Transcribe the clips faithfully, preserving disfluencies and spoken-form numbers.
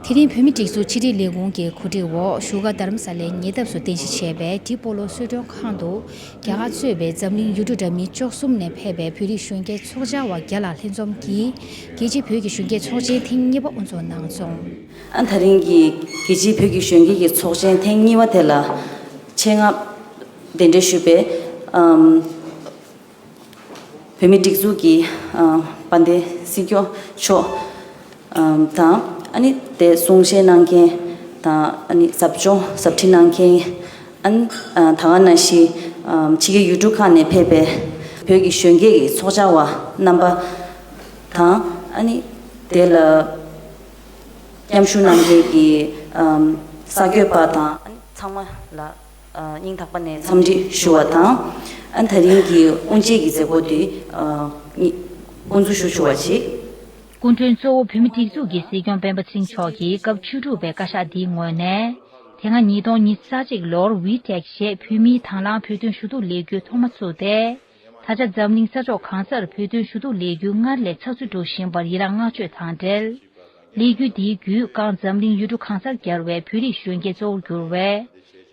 དེ་རིང་བོད་མིའི་སྒྲིག་འཛུགས་ཕྱི་དྲིལ་ལས་ཁུངས་ཀྱི་གོ་སྒྲིག་འོག་བཞུགས་སྒར་རྡ་རམ་ས་ལའི་ཉེ་འདབས་སུ་རྟེན་གཞི་བྱས་པའི་ཏི་པོ་ལོ་གསོལ་མགྲོན་ཁང་དུ། རྒྱ་གར་གཙོས་པའི་འཛམ་གླིང་ཡུལ་གྲུ་འདྲ་མིན་བཅུ་གསུམ་ནས་ཕེབས་པའི་བོད་རིགས་གཞོན་སྐྱེས་ཚོགས་བཅར་བ་བརྒྱ་ལྷག་ལྷན་འཛོམས་ཀྱིས་རྒྱལ་སྤྱིའི་བོད་ཀྱི་གཞོན་སྐྱེས་ཚོགས་ཆེན་ཐེངས་གཉིས་པ་དབུ་འཛུགས་གནང་སོང་། ཨ། ད་རིང་གི་རྒྱལ་སྤྱིའི་བོད་ཀྱི་གཞོན་སྐྱེས་ཀྱི་ཚོགས་ཆེན་ཐེངས་གཉིས་པ་དེ་ལ་ཆེད་མངགས་གདན་འདྲེན་ཞུས་པའི་ཨམ། བོད་མིའི་སྒྲིག་འཛུགས་ཀྱི་ཨ། དཔལ་ལྡན་སྲིད་སྐྱོང་མཆོག་ཨམ། དང་། ཨ་ནི་དེ་གསུང་བཤད་གནང་མཁན་དང་། ཨ་ནི་ཟབ་སྦྱོང་ཟབ་ཁྲིད་གནང་མཁན། ཨ་ནི་ཨ། ད་ག་ནང་བཞིན་ཨམ། ཕྱི་རྒྱལ་ཡུལ་གྲུ་ཁག་ནས་ཕེབས་པའི་བོད་ཀྱི་གཞོན་སྐྱེས་ཀྱི་ཚོགས་བཅར་བ་རྣམ་པ་དང་། ཨ་ནི་དེ་ལ་མཉམ་ཞུགས་གནང་མཁན་གྱི་ཨམ། གསར་འགོད་པ་དང་། ཨ་ནི་ཚང་མ་ལ་ཨ། སྙིང་ཐག་པ་ནས་འཚམས་འདྲི་ཞུ་བ་དང་། ཨ། ད་རིང་གི་དབུ་འབྱེད་ཀྱི་མཛད་སྒོ་འདི་ཨ། དབུ་འཛུགས་ཞུ་ཆོག་པ་བྱེད། སྐུ་མགྲོན་གཙོ་བོ་བོད་མིའི་སྒྲིག་འཛུགས་ཀྱི་སྲིད་སྐྱོང་སྤེན་པ་ཚེ་རིང་མཆོག་གིས་སྐབས་བཅུ་དྲུག་པའི་བཀའ་ཤག་འདིའི་ངོས་ནས། དེ་སྔ་ཉིས་སྟོང་ཉི་ཤུ་རྩ་གཅིག་ལོར་ཝི་ཊེག་ཞེས་བོད་མིའི་དང་བླངས་བོད་དོན་ཞུ་གཏུག་ལས་འགུལ་ཐོག་མ་བཙུགས་ཏེ། ད་ཆ་འཛམ་གླིང་ས་ཕྱོགས་གང་སར་བོད་དོན་ཞུ་གཏུག་ལས་འགུལ་སྔར་ལས་ཚགས་ཚུད་འགྲོ་བཞིན་པར་ཡི་རངས་བསྔགས་བརྗོད་དང་འབྲེལ། ལས་འགུལ་འདིའི་བརྒྱུད་བཀང་འཛམ་གླིང་ཡུལ་གྲུ་གང་སར་གྱར་བའི་བོད་རིགས་གཞོན་སྐྱེས་གཙོ་བོར་གྱུར་བའི་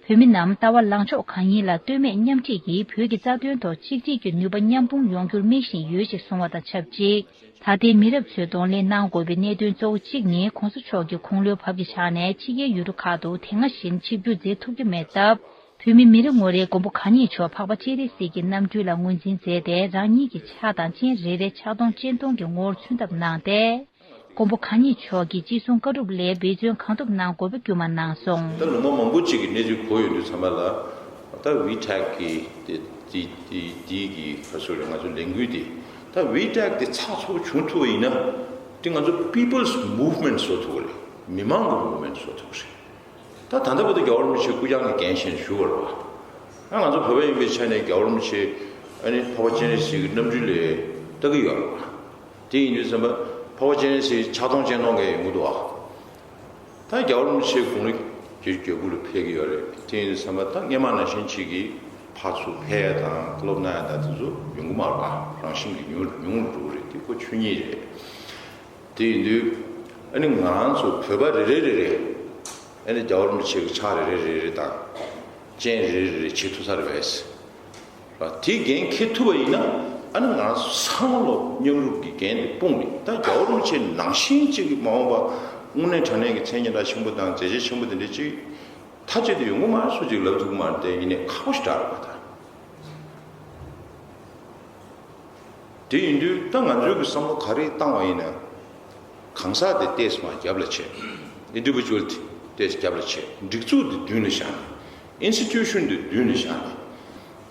བོད་མི་རྣམས་ལྟ་བ་ལངས་ཕྱོགས་གང་ཡིན་ལ་ལྟོས་མེད་མཉམ་ཁྲིད་ཀྱིས་བོད་ཀྱི་རྩ་དོན་ཐོག་གཅིག་སྒྲིལ་གྱི་ནུས་པ་མཉམ་སྤུངས་ཡོང་རྒྱུར་དམིགས་བཞིན་ཡོད་ཅེས་གསུངས་བ་དང་ཆབས་ཅིག་ད་ལྟའི་མི་རབས་ཚོས་གདོང་ལེན་གནང་དགོས་པའི་གནད་དོན་གཙོ་བོ་གཅིག་ནི་༸གོང་ས་མཆོག་གིས་དགུང་ལོའི་བབ་ཀྱི་ཆ་ནས་ཕྱི་རྒྱལ་ཡུལ་གྲུ་ཁག་ཏུ་དེ་སྔ་བཞིན་ཆིབས་བསྒྱུར་མཛད་ཐུབ་ཀྱི་མེད་སྟབས། བོད་མི་མི་རེ་ངོ་རེས་མགོན་པོ་གང་ཉིད་མཆོག་འཕགས་པ་སྤྱན་རས་གཟིགས་ཀྱི་རྣམ་སྤྲུལ་ལ་ངོས་འཛིན་མཛད་དེ། རང་ཉིད་ཀྱི་ཕྱག་དང་སྤྱན་རེ་རེ་ཕྱག་སྟོང་སྤྱན་སྟོང་གི་ངོ་བོར་མཚོན་ཐབས་གནང་སྟེ། མགོན་པོ་གང་ཉིད་མཆོག་གི་ཅི་གསུང་བཀའ་སྒྲུབ་ལས་འབད་བརྩོན་གང་ཐུབ་གནང་དགོས་པ་བསྐུལ་མ་གནང་སོང་། ད་ལོ་མང་པོ་གཅིག་གི་གནས་ཚུལ་གོ་ཡོང་དུས་ཙམ་པ་ལ། ད་ཝི་ཊེག་གི་དེ་དེ་དེ་དེ་གི་ག་ཚོད་རེད། ང་ཚོ་ལས་འགུལ་དེ། ད་ཝི་ཊེག་དེ་ཚགས་ཚུད་པོ་བྱུང་ཐུབ་པ་ཡིན་ན། དེ་ང་ཚོ་People's Movement བཟོ་ཐུབ་པ་རེད། མི་མང་གི་Movement བཟོ་ཐུབ་པ་རེད། ད་ད་ལྟ་བར་དུ་རྒྱལ་བ་རིན་པོ་ཆེ་སྐུ་རྐྱང་གི་འགན་བཞེས་ནས་བཞུགས་པ་རེད་བ། ཨ། ང་ཚོ་བོད་པ་ཡིན་པའི་ཆ་ནས་རྒྱལ་བ་རིན་པོ་ཆེ། ཨ་ནི་འཕགས་པ་སྤྱན་རས་གཟིགས་ཀྱི་རྣམ་སྤྲུལ་ལས་ལྟ་གི་ཡོད་རེད་བ། དེ་ཡིན་དུས་ཙམ་པ་འཕགས་པ་སྤྱན་རས་གཟིགས་ཕྱག་སྟོང་སྤྱན་སྟོང་གས་ཡོང་གི་འདུག་ཨ། ད་རྒྱལ་བ་རིན་པོ་ཆེ་དགུང་ལོ་བརྒྱད་ཅུ་གྱ་དགུ་ལ་ཕེབས་ཀྱི་ཡོད་རེད། དེ་ཡིན་དུས་ཙམ་པ་ད་སྔས་མ་ནང་བཞིན་ཅིག་གིས་ཕར་ཚུར་ཕེབས་ཡ་དང་། བཀའ་སློབ་གནང་ཡ་དང་དེ་ཚོ་ཡོང་གི་མ་རེད་བ། རང་བཞིན་གྱིས་ཉུང་ཉུང་རུ་འགྲོ་གི་རེད། དེ་ཁོ་ཆོས་ཉིད་རེད། དེ་ཡིན་དུས་ཨ་ནི་ང་རང་ཚོ་བོད་པ་རེ་རེ་རེ་རེ། ཨ་ནི་རྒྱལ་བ་རིན་པོ་ཆེ་གི་ཕྱག་རེ་རེ་རེ་རེ་དང་། སྤྱན་རེ་རེ་རེ་བྱེད་ཐུབ་ས་རེད་པས། དེ་འགན་འཁྱེར་ཐུབ་པ་ཡིན་ན། ཨ་ནི་ང་རང་ཚོ་ཚང་མ་ལོ་མཉམ་རུབ་ཀྱི་འགན་དེ་སྤུངས་ནས། ད་རྒྱལ་བ་རིན་པོ་ཆེ་ནང་བཞིན་ཅིག་གི་མ་འོངས་པ་དངོས་གནས་དྲང་གནས་ཀྱི་མཚན་སྙན་གྲགས་ཆེན་པོ་དང་མཛད་རྗེས་ཆེན་པོ་དེ་འདྲ་ཅིག་མཐའ་གཅིག་ཏུ་ཡོང་གི་མ་རེད། སུ་གཅིག་ལབ་ཐུབ་ཀྱི་མ་རེད། དེ་ཡིན་ནའི་ཁག་པོ་ཞིག་རེད་བ་ད། དེ་ཡིན་དུས་ད་ང་ཚོའི་གི་བསམ་བློ་ག་རེ་བཏང་བ་ཡིན་ན། གང་ཟག་དེ་ཏོག་ཙམ་རྒྱབ་ལ་བྱས། Individual དེ་ཏོག་ཙམ་རྒྱབ་ལ་བྱས། སྒྲིག་འཛུགས་དེ་མདུན་ལ་བཞག་ནས། Institution དེ་མདུན་ལ་བཞག་ནས།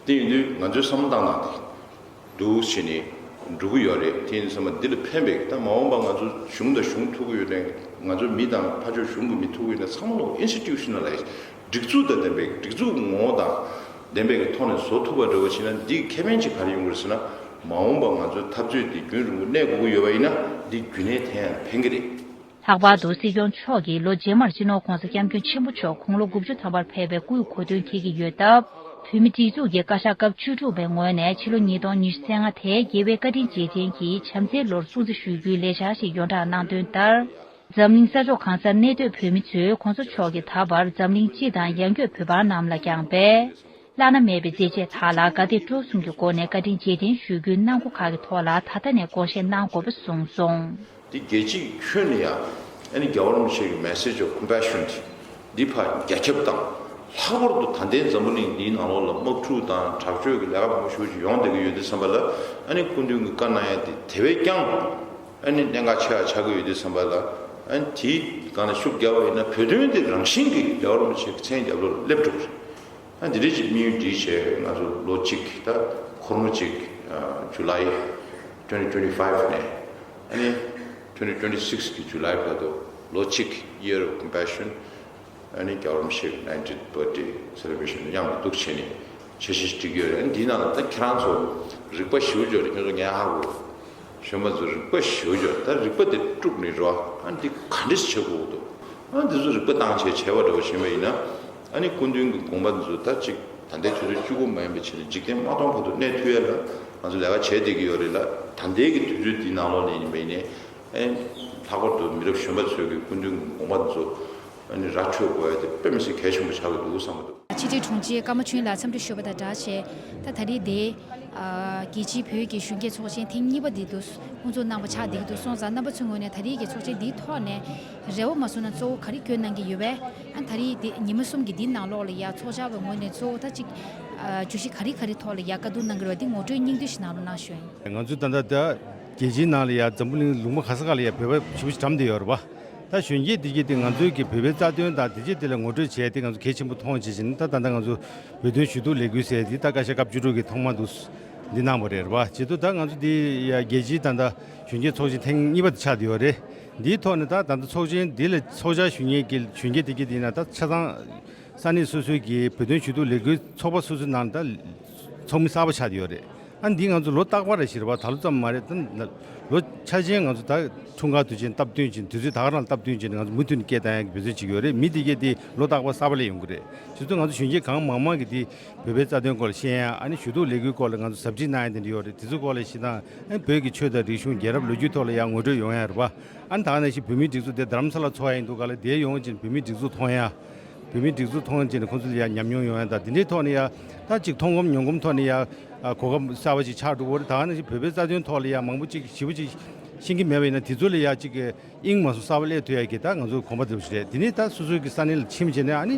དེ་ཡིན་དུས་ང་ཚོའི་བསམ་བློ་བཏང་སྟངས་དེ་འདུག་བྱས་ནས་འགྲོ་གི་ཡོད་རེད། དེ་ཡིན་དུས་ཙམ་པ་འདི་ལ་ཕན་པའི། ད་མ་འོངས་པ་ང་ཚོ་གཞུང་དང་གཞུང་ཐུག་གི་ཡོད་ནའི། ང་ཚོ་མི་དང་ཕར་ཕྱོགས་གཞུང་གི་མི་ཐུག་གི་ཡོད་ན། ཚང་མ་ལོ་Institutionalize སྒྲིག་འཛུགས་དང་ལྡན་པའི། སྒྲིག་འཛུགས་ངོ་བོ་དང་ལྡན་པའི་གི་ཐོག་ནས་བཟོ་ཐུབ་པ་འདྲ་བོ་བྱས་ན། འདིའི་ཁེ་ཕན་ཅིག་ག་རེ་ཡོང་གི་རེད་ཟེར་ན། མ་འོངས་པ་ང་ཚོའི་འཐབ་རྩོད་འདི་རྒྱུན་རིང་པོ་གནས་དགོས་ཀྱི་ཡོད་པ་ཡིན་ན། འདི་རྒྱུན་གནས་དེ་ཡང་ཕན་གི་རེད། ལྷག་པར་དུ་སྲིད་སྐྱོང་མཆོག་གིས་ལོ་རྗེས་མར་སྤྱི་ནོར་༸གོང་ས་༸སྐྱབས་མགོན་ཆེན་པོ་མཆོག་དགུང་ལོ་དགུ་བཅུ་ཐམ་པར་ཕེབས་པའི་སྐུའི་གོ་སྟོན་འཁེལ་གྱི་ཡོད་སྟབས། བོད་མིའི་སྒྲིག་འཛུགས་ཀྱི་བཀའ་ཤག་སྐབས་བཅུ་དྲུག་པའི་ངོས་ནས་ཕྱི་ལོ་ཉིས་སྟོང་ཉི་ཤུ་རྩ་ལྔ་དེའི་རྒྱལ་བའི་བཀའ་དྲིན་རྗེས་དྲན་གྱི་བྱམས་བརྩེའི་ལོར་སྲུང་བརྩི་ཞུ་རྒྱུའི་ལས་འཆར་ཞིག་ཡོངས་བསྒྲགས་གནང་དོན་ལྟར། འཛམ་གླིང་ས་ཕྱོགས་གང་སར་གནས་སྡོད་བོད་མི་ཚོས་༸གོང་ས་མཆོག་གིས་ད་བར་འཛམ་གླིང་སྤྱི་དང་ཡང་སྐྱོད་བོད་པ་རྣམས་ལ་བསྐྱངས་པའི་བླ་ན་མེད་པའི་མཛད་རྗེས་དག་ལ་དགའ་དད་སྤྲོ་གསུམ་གྱི་སྒོ་ནས་བཀའ་དྲིན་རྗེས་དྲན་ཞུ་རྒྱུའི་གནང་སྒོ་ཁག་གི་ཐོག་ལ་ད་ལྟ་ནས་དགོངས་བཞེས་གནང་དགོས་པ་གསུངས་སོང་། འདི་རྒྱལ་སྤྱིའི་ཁྱོན་ནས་ཡང་ཨ་ནི་རྒྱལ་བ་རིན་པོ་ཆེ་གི་Message of Compassion འདི་ཕར་རྒྱ་ཁྱབ་དང་། ལྷག་པར་དུ་ད་ལྟའི་འཛམ་བུ་གླིང་འདིའི་ནང་ལོགས་ལ་དམག་འཁྲུག་དང་དྲག་སྤྱོད་ཀྱི་ལས་ཀ་མང་པོ་ཞེ་པོ་ཅིག་ཡོང་བསྡད་ཀྱི་ཡོད་དུས་ཙམ་པ་ལ། ཨ་ནི་སྐུ་མདུན་གྱིས་བཀའ་གནང་ཡ་དེ་དེ་བས་ཀྱང་ཨ་ནི་གནད་འགག་ཆེ་བ་ཆགས་ཀྱི་ཡོད་དུས་ཙམ་པ་ལ། ཨ་ནི་དེའི་སྒང་ལ་ཤུགས་རྒྱབ་པ་ཡིན་ན། བོད་དོན་དེ་རང་བཞིན་གྱིས་རྒྱལ་བ་རིན་པོ་ཆེ་གི་མཚན་རྒྱབ་ལོགས་ལ་སླེབས་འགྲོ་གི་རེད། ཨ། འདི་འདྲའི་ཅིག་དམིགས་ཡུལ་བསྒྲིགས་བྱས། ང་ཚོ་ལོ་གཅིག་ད་འཁོར་མོ་གཅིག་ཨ། July twenty twenty-five ནས་ཨ་ནི་twenty twenty-six གི་July བར་དུ་ལོ་གཅིག Year of Compassion ཨ་ནི་རྒྱལ་བ་རིན་པོ་ཆེ་གི་ninetieth birthday celebration མཉམ་དུ་འདུག་བྱས་ནས་འཆར་གཞི་ཅིག་བསྒྲིགས་ཡོད་རེད། ཨ་ནི་འདིའི་ནང་ལ་ད་ཁྱེད་རང་ཚོ་རིག་པ་ཞེ་པོ་ཅིག་ཡོད་རེད། ཁྱེད་ཚོ་ངས་ཧ་གོ། གཞོན་པ་ཚོ་རིག་པ་ཞེ་པོ་ཅིག་ཡོད་རེད། ད་རིག་པ་དེ་དཀྲུགས་ནས་རོ། ཨ་ནི་འདི་ག་འདྲས་བྱེད་དགོས་འདུག་ཨ། འདི་ཚོ་རིག་པ་བཏང་བྱས་བྱས་པ་འདྲ་བོ་བྱས་པ་ཡིན་ན། ཨ་ནི་སྐུ་མདུན་གྱི་དགོངས་པ་འདི་ཚོ་ད་ཅིག་ད་ལྟའི་དུས་ཚོད་གཅིག་པོ་མ་ཡིན་པ་བྱས་ནས་འཇིག་རྟེན་མ་སྟོང་བར་དུ་གནས་ཐུབ་ཡ་ལ་ང་ཚོ་ལས་ཀ་བྱས་བསྡད་ཀྱི་ཡོད་རེད་ལ། ད་ལྟའི་གི་དུས་ཚོད་འདིའི་ནང་ལོགས་ནས་ཡིན་པ་ཡིན་ནའི། ཨ། ལྷག་ ལྷག་པར་དུ་མི་རབས་གཞོན་པ་ཚོས་ཀྱི་སྐུ་མདུན་གྱི་དགོངས་པ་འདི་ཚོ་ཨ་ནི་ར་འཕྲོད་དགོས་ཡ་དེ་དཔེ་མི་སྲིད་གལ་ཆེན་པོ་ཆགས་ཀྱི་འདུག་བསམ་གྱི་འདུག་ཕྱི་དྲིལ་དྲུང་ཆེ་ཀརྨ་ཆོས་དབྱིངས་ལགས་འཚམས་འདྲི་ཞུས་པ་དང་སྦྲགས་བྱས། ད་ད་རེས་དེ་རྒྱལ་སྤྱིའི་བོད་ཀྱི་གཞོན་སྐྱེས་ཚོགས་ཆེན་ཐེངས་གཉིས་པ་འདི་དུ་དབུ་འཛུགས་གནང་བ་ཆགས་བསྡད་ཀྱི་འདུག་སོང་ཙང་རྣམ་པ་ཚོའི་ངོས་ནས་ད་རེས་ཀྱི་ཚོགས་ཆེན་འདིའི་ཐོག་ནས་རེ་བ་མ་བཟུང་ན་གཙོ་བོ་ག་རེ་བསྐྱོན་གནང་གི་ཡོད་པས། ཨ་ད་རེས་དེ་ཉི་མ་གསུམ་གྱི་འདིའི་ནང་ལོགས་ལ་ཡ་ཚོགས་བཅར་བའི་ངོས་ནས་གཙོ་བོ་ད་ཅིག་བརྗོད་གཞི་ག་རེ་ག་རེ་ཐོག་ལ་ཡ་བཀའ་བསྡུར་གནང་གི་རེད་པ། འདི་ངོ་སྤྲོད་སྙིང་བསྡུས་ཤིག་གནང་རོགས་གནང་ཞུ་ཡིན། ང་ཚོས་ད་ལྟ་ད་རྒྱལ་སྤྱིའི་ནང་ལ་ཡ་འཛམ་བུ་གླིང་ལུང་པ་ག་ས་ག་ལ་ཡ་བོད་པ་ཞེ་པོ་ཅིག་འགྲམ་བསྡད་ཡོད་རེད་པ། ད་གཞོན་སྐྱེས་འདི་གས་དེ་ང་ཚོའི་གི་བོད་པའི་རྩ་དོན་དང་དེ་རྗེས་དེ་ལ་ངོ་སྤྲོད་བྱས་ཏེ་ང་ཚོ་གལ་ཆེན་པོ་མཐོང་བྱེད་བཞིན་ད་ད་ལྟ་ང་ཚོ་བོད་དོན་ཞུ་གཏུག་ལས་འགུལ་ཟེར་དེ་ད་བཀའ་ཤག་སྐབས་བཅུ་དྲུག་གི་ཐོག་མ་དུ་འདི་གནང་བ་རེད་རེད་པ། བྱེད་དུ་ད་ང་ཚོ་འདི་ཡ་རྒྱལ་སྤྱིའི་ད་ལྟ་གཞོན་སྐྱེས་ཚོགས་ཆེན་ཐེངས་གཉིས་པ་དེ་ཆགས་བསྡད་ཡོད་རེད། འདིའི་ཐོག་ནས་ད་ད་ལྟ་ཚོགས་ཆེན་འདི་ལ་ཚོགས་བཅར་ཞུ་མཁན་གྱི་གཞོན་སྐྱེས་དེ་གས་དེ་ཡིན་ན་ད་ཆ་ཚང་ས་གནས་སོ་སོའི་གི་བོད་དོན་ཞུ་གཏུག་ལས་འགུལ་ཚོགས་པ་སོ་སོའི་ནང་ད་ཚོགས་མི་གསར་པ་ཆགས་བསྡད་ཡོད་རེད། ཨ་འདི་ང་ཚོ་ལོ་རྟག་པར་རེ་བཞིན་རེད་པ། ད་ལོ་ཙམ་མ་རེད། ད་ལོ་ཆ་ཆེན་ང་ཚོ་ད་འཁྲུངས་སྐར་དུས་ཆེན་སྟབས་བསྟུན་བྱས་དུས་ཚོད་ད་ག་རང་སྟབས་བསྟུན་བྱས་ནས་ང་ཚོ་མུ་མཐུད་ནས་སྐད་བཏང་ཡག་གི་འབད་བརྩོན་བྱེད་ཀྱི་ཡོད་རེད། མི་དེ་གས་དེ་ལོ་རྟག་པར་གསར་པ་སླེབས་ཡོང་གི་རེད། བྱེད་དུས་ང་ཚོ་གཞོན་སྐྱེས་གང་མང་མང་གིས་དེ་བོད་པའི་རྩ་དོན་སྐོར་ལ་ཤེས་ཡ་ཨ་ནི་ཞུ་གཏུག་ལས་འགུལ་སྐོར་ལ་ང་ཚོ་ཟབ་ཁྲིད་གནང་ཡ་དེ་འདྲ་ཡོད་རེད། དེ་ཚོའི་སྐོར་ལ་ཤེས་སྟངས་ཨ་ནི་བོད་ཀྱི་ཆོས་དང་རིག་གཞུང་རྒྱལ་རབས་ལོ་རྒྱུས་ཐོག་ལ་ཡང་ངོ་སྤྲོད་ཡོང་ཡ་རེད་པ། ཨ་ནི་ད་ག་ནང་བཞིན་བོད་མིའི་སྒྲིག་འཛུགས་དེ་རྡ་རམ་ས་ལ་ཚོགས་ཡ་ཡིན་འདུག་ག་ལ་དེ་ཡོང་བ་ཅིག་བོད་མིའི་སྒྲིག་འཛུགས་མཐོང་ཡ། བོད་མིའི་སྒྲིག་འཛུགས་མཐོང་བྱས་ནས་ཁོང་ཚོ་ལ་ཡ་ཉམས་མྱོང་ཡོང་ཡ་དང་དེ་འདྲའི་ཐོག་ནས་ཡ་ད་ཅིག་མཐོང་གོམས་མྱོང་གོམས་ཐོག་ནས་ཡ་ཨ་གོ་སྐབས་གསར་པ་ཅིག་ཆགས་འགྲོ་གི་རེད། ད་ག་ནང་བཞིན་བོད་པའི་རྩ་དོན་ཐོག་ལ་ཡ་མང་པོ་ཅིག་ཞེ་པོ་ཅིག་ཤེས་ཀྱི་མེད་པ་ཡིན་ན་དེ་ཚོ་ལ་ཡ་ཅིག་གི་དབྱིངས་མ་སོང་གསར་པ་སླེབས་ཐུབ་ཡ་གི་ད་ང་ཚོ་གོམ་པ་འདེབས་ཞིག་རེད། དེ་ནས་ད་སོ་སོའི་གི་ས་གནས་ལ་ཕྱིན་བྱས་ནས་ཨ་ནི་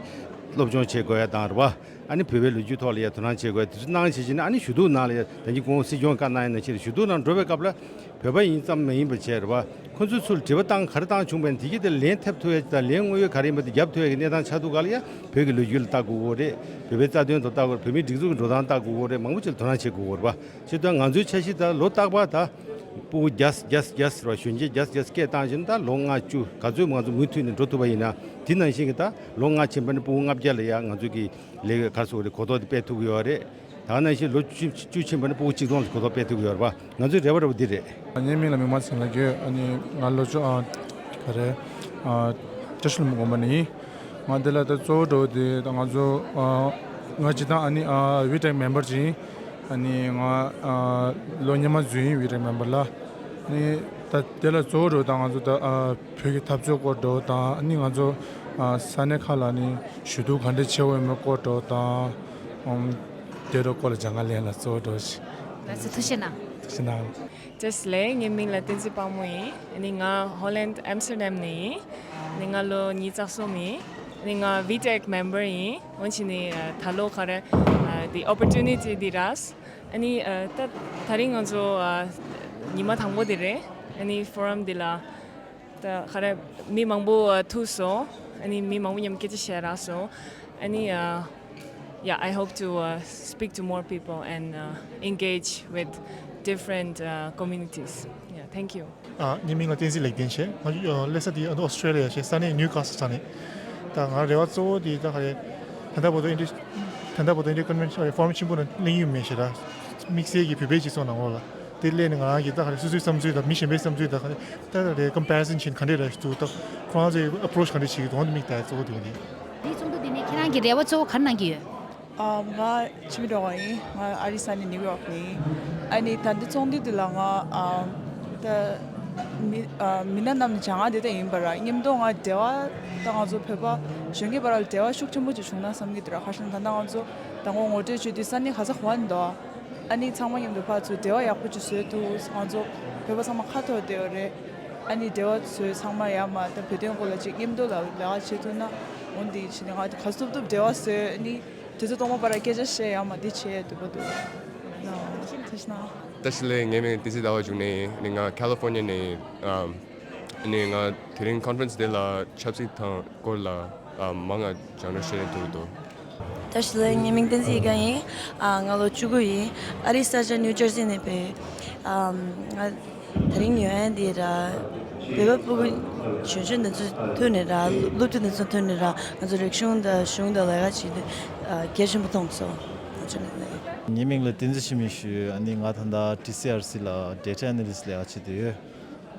སློབ་སྦྱོང་བྱེད་དགོས་ཡ་དང་རེད་པ། ཨ་ནི་བོད་པའི་ལོ་རྒྱུས་ཐོག་ལ་ཡ་དོ་སྣང་བྱེད་དགོས་ཡ་དེ་ཚོ་གནང་བྱས་བྱས་ནས་ཨ་ནི་ཞུ་གཏུག་ནང་ལ་ཡ་ད་གིན་གོང་སྲིད་སྐྱོང་བཀའ་གནང་ཡ་ནང་བཞིན་ཞུ་གཏུག་ནང་འགྲོ་བའི་སྐབས་ལ་བོད་པ་ཡིན་ཙམ་མ་ཡིན་པ་བྱས་རེད་པ། ཁོ་ཚོས་ཚུར་དྲི་བ་བཏང་ག་རེ་བཏང་བྱུང་བ་ཡིན་དེ་གི་དེ་ལན་ཐེབས་ཐུབ་ཡ་དང་ལན་དངོས་ཡོད་ག་རེ་ཡིན་པ་དེ་རྒྱབ་ཐུབ་ཡ་གི་གནས་སྟངས་ཆགས་འདུག་ག་ལ་ཡ་བོད་ཀྱི་ལོ་རྒྱུས་ལ་ལྟ་དགོས་ཀྱི་རེད། བོད་པའི་རྩ་དོན་དུ་ལྟ་དགོས་རེད། བོད་མིའི་སྒྲིག་འཛུགས་ཀྱི་འགྲོ་སྟངས་ལྟ་དགོས་ཀྱི་རེད། མང་པོ་ཅིག་ལ་དོ་སྣང་བྱེད་དགོས་ཀྱི་རེད་པ། བྱས་ཙང་ང་ཚོའི་འཆར་གཞི་ད་ལོ་རྟག་པར་ད་སྤུ་གུ་རྒྱ་རྒྱ་རྒྱ་ཟེར་བ་གཞོན་སྐྱེས་རྒྱ་རྒྱ་སྐད་བཏང་བཞིན་ད་ལོ་ལྔ་བཅུ་ག་ཚོད་ང་ཚོ་མུ་མཐུད་ནས་འགྲོ་ཐུབ་པ་ཡིན་ན་དེ་ནང་བཞིན་གྱི་ད་ལོ་ལྔ་ཕྱིན་པ་ནི་སྤུ་གུ་ལྔ་བརྒྱ་ལ་ཡ་ང་ཚོ་གི་ལས་ཀ་ག་རེ་ཟེར་དགོས་རེད། གོ་རྟོགས་དེ་སྤེལ་ཐུབ་ཀྱི་ཡོད་རེད། ད་ག་ནང་བཞིན་ལོ་བཅུ་བཅུ་ཕྱིན་པ་ནི་སྤུ་གུ་གཅིག་སྟོང་ལ་གོ་རྟོགས་སྤེལ་ཐུབ་ཀྱི་ཡོད་རེད་པ། ང་ཚོའི་རེ་བ་རེ་བ་འདི་རེད། ངའི་མིང་ལ་མིག་དམར་ཚེ་རིང་ལབ་ཀྱི་ཡོད། ཨ་ནི་ང་ལོ་བཅུ་ཨ་ག་རེ་ཨ་བཀྲ་ཤིས་ལྷུན་པོ་དགོན་པ་ནས་ཡིན། ང་འདི་ལ་ད་གཙོ་བོ་འགྲོ་བ་དེ་ད་ང་ཚོ་ཨ་ང་སྤྱིར་བཏང་ཨ་ནི་ཨ་ཝི་ཊེག་མེམ་བར་ཅིག་ཡིན། ཨ་ནི་ང་ཨ་ལོ་སྔོན་མ་འཛུལ་ཡིན་ཝི་ཊེག་མེམ་བར་ལ། ཨ་ནི་ད་དེ་ལ་གཙོ་བོ་འགྲོ་བ་ད་ང་ཚོ་ད་ཨ་བོད་ཀྱི་འཐབ་རྩོད་སྐོར་འགྲོ་བ་དང་ཨ་ནི་ང་ཚོ་ཨ་ས་གནས་ཁག་ལ་ཨ་ནི་ཞུ་གཏུག་ག་འདྲ་བྱེད་འོས་མེད་སྐོར་འགྲོ་བ་དང་ཨམ་དེ་འདྲ་སྐོར་ལ་སྦྱང་ག་ལེན་ལ་གཙོ་བོ་འགྲོ་བ་ཞིག་ལགས་སོ། ཐུགས་རྗེ་གནང་། ཐུགས་རྗེ་གནང་། བཀྲ་ཤིས་བདེ་ལེགས། ངའི་མིང་ལ་བསྟན་འཛིན་དཔལ་མོ་ཡིན། ཨ་ནི་ང་ཧོ་ལན་ཨམ་སི་ཊར་ཌམ་ནས་ཡིན། ཨ་ནི་ང་ལོ་ཉི་ཤུ་རྩ་གསུམ་ཡིན། ཨ་ནི་ང་ཝི་ཊེག་མེམ་བར་ཡིན། འོན་ཀྱང་ནི་ད་ལོ་ག་རེ་འདི་ཨོ་པོར་ཊུ་ནི་ཊི་འདི་རག་ཨ་ནི་ད་ད་རིང་ང་ཚོ་ཉི་མ་དང་པོ་འདི་རེད། ཨ་ནི་ཕོ་རམ་འདི་ལ་ད་ག་རེ་མི་མང་པོ་ཐུག་སོང་། ཨ་ནི་མི་མང་པོ་མཉམ་སྐད་ཆ་བཤད་རག་སོང་། ཨ་ནི Yeah, I hope to uh, speak to more people and uh, engage with different uh, communities. Yeah, thank you. ཨ་ངའི་མིང་ལ་བསྟན་འཛིན་ལེགས་ལྡན་བྱས། ང་ཚོ་སླེབས་ས་དེ་ཨ་ཨོ་སི་ཊྲེ་ལི་ཡ་བྱས། ས་གནས་ནིའུ་ཁ་སལ་ས་གནས། ད་ང་རེ་བ་གཙོ་བོ་དེ་ད་ག་རེ་ད་ལྟ་བར་དུ་ཨིན་ཌི་ད་ལྟ་བར་དུ་ཨིན་ཌི་ཡ་ཀོན་ཝེན་ཤན་ཕོ་རམ་ཆེན་པོ་ནང་གླེང་ཡུལ་མེད་ཞེ་དྲག་དམིགས་བསལ་གྱི་བོད་པའི་སྤྱི་ཚོགས་ནང་ལོགས་ལ་དེ་སླེབས་ནས་ང་རང་གི་ད་ག་རེ་སོ་སོའི་བསམ་ཚུལ་དང་མི་གཞན་པའི་བསམ་ཚུལ་ད་ག་རེ་ད་ག་རེ་ཀམ་པེ་རི་ཟན་བྱས་ནས་ག་འདྲས་རེད་ཞུ་ད་ཁོ་རང་ཚོའི་ཨེ་པོ་རོ་ཆི་ག་འདྲས་བྱེད་ཀྱི་འདུག་དེ་དམིགས་ད་གཙོ་བོ་དེ་འོ་དེ། འདིའི་ཚོགས་འདུ་འདི་ནས་ཁྱེད་རང་གི་རེ་བ་གཙོ་བོ་ག་རེ་གནང་གི་ཡོད། ཨ་ང་འཆི་མེད་སྒྲོལ་དཀར་ཡིན། ང་ཨ་རི་ས་གནས་ནིའུ་ཡོག་ནས་ཡིན། ཨ་ནི་ད་ལྟ་ཚོགས་འདུ་འདི་ལ་ང་ཨ་ད་མི་ཨ་མི་སྣ་རྣམས་ནས་སྦྱང་ཡག་དེ་ད་ཡིན་པ་ར་མཉམ་དུ་ང་འབྲེལ་བ་ད་ང་ཚོ་བོད་པ་གཞོན་སྐྱེས་བར་ལ་འབྲེལ་བ་ཤུགས་ཆེན་པོ་ཅིག་བྱུང་ན་བསམ་གྱི་འདུག་ར། ཁ་སང་ད་ལྟ་ང་ཚོ་མདང་དགོང་ངོ་སྤྲོད་བྱེད་དུས་ས་གནས་ག་ས་ག་བ་ནས་འདུག་ཨ་ནི་ཚང་མ་མཉམ་དུ་ཕར་ཚུར་འབྲེལ་བ་ཡག་པོ་ཅིག་བཟོས་འདུག་ང་ཚོ་བོད་པ་ཚང་མ་ཁ་ཐོར་བསྡད་ཡོད་རེད། ཨ་ནི་འབྲེལ་བ་བཟོས་ཚང་མ་ཡར་མར་ད་བོད་དོན་སྐོར་ལ་ཅིག་མཉམ་དུ་ལ་ལས་ཀ་བྱེད་ཐུབ་ན་འོ་འདི་བྱས་ནས་ང་ག་ཐུབ་ཐུབ་འབྲེལ་བ་བཟོས། ཨ་ནི་དུས་ཚོད་སྟོང་པ་བར་སྐད་ཆ་བཤད་ཡར་མར་འདི་བྱེད་འདོད་པ་འདུག་ཨ་ཐུགས་རྗེ་གནང་། བཀྲ་ཤིས་བདེ་ལེགས། ངའི་མིང་བསྟན་འཛིན་ཟླ་བ་འབྱུང་གནས་ཡིན། ཨ་ནི་ང་ཁ་ལི་ཧྥོར་ནི་ཡ་ནས་ཡིན། ཨ་ནི་ང་དེ་རིང་ཁོན་ཕ་རེན་སི་འདི་ལ་ཆབ་སྲིད་དང་སྐོར་ལ་ཨ་མང་ང་སྦྱང་བརྡར་བྱེད་རན་ཐུབ་འདུག་བཀྲ་ཤིས་བདེ་ལེགས། ངའི་མིང་བསྟན་འཛིན་ཡིད་དགའ་ཡིན། ཨ་ང་ལོ་བཅུ་དགུ་ཡིན། ཨ་རིའི་ས་ཆ་ནིའུ་ཇར་སི་ནས་ཕེབས། ཨ་ང་དེ་རིང་ཡོང་ཡ་འདི་ར་བོད་པ་སྤུ་གུ་གཞོན་གཞོན་འདི་ཚོ་ཐུག་ནས་ར་སློབ་ཕྲུག་འདི་ཚོ་ཐུག་ནས་ར་ང་ཚོ་རིག་གཞུང་དང་གཞུང་དང་ལས་ཀ་བྱེད་དུས་ཨ་གལ་ཆེན་པོ་མཐོང་སོང་། ང་ཚོ་ནས་ངའི་མིང་ལ་བསྟན་འཛིན་ཆོས་སྨིན་ཞུ། ཨ་ནི་ང་ད་ལྟ་ཊི་སི་ཨར་སི་ལ་ཌེ་ཊ་ཨ་ན་ལི་སི་ཊི་ལས་ཀ་བྱེད་དུ་ཡོད།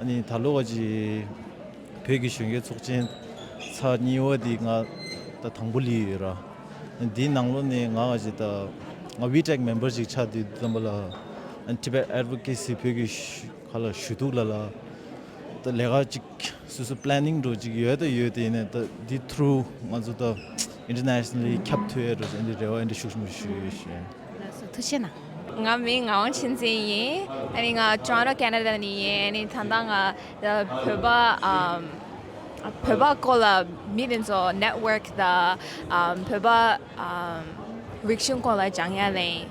ཨ་ནི་ད་ལོ་ག་ཅི་བོད་ཀྱི་གཞོན་སྐྱེས་ཚོགས་ཆེན་ཚར་གཉིས་པ་འདི་ང་ད་དང་པོ་སླེབས་ཡོད་ར། འདིའི་ནང་ལོགས་ནས་ང་ག་ཅི་ད་ང་ཝི་ཊེག་མེམ་བར་ཅིག་ཆགས་དུས་ཙམ་པ་ལ་ཨ་ནི་ཊི་བེཊ་ཨེཌ་བོ་ཀེ་སི་བོད་ཀྱི་ཞུ་ག་ལ་ཞུ་གཏུག་ལ་ལ་ད་ལས་ཀ་ཅིག་ སོ་སོ་པི་ལེ་ནིང་འདྲ་ཅིག་ཡོད་ད་ཡོད་དེ་ཡིན་ནའི་ད་འདི་ཐུ་རུ་ང་ཚོ་ད་ཨིན་ཊར་ནེ་ཤི་ནལ་ལི་ཁྱབ་ཐུབ་ཡ་འདྲ་ཅིག་འདི་རེ་བ་འདི་ཤུགས་ཆེན་པོ་ཞུ་ཡོད་ཞུ། ལགས་སོ། ཐུགས་རྗེ་གནང་། ང་མིང་ངག་དབང་ཆོས་འཛིན་ཡིན། ཨ་ནི་ང་ཊོ་རོན་ཊོ་ཁེ་ན་ཌ་ནས་ཡིན། ཨ་ནི་ད་ལྟ་ང་བོད་པ་ཨམ་བོད་པ་སྐོར་ལ་མི་དེ་ཚོ་ནེཊ་ཝརཀ་དང་ཨམ་བོད་པ་ཨམ་རིག་གཞུང་སྐོར་ལ་སྦྱང་ཡ་ལ་ཡིན།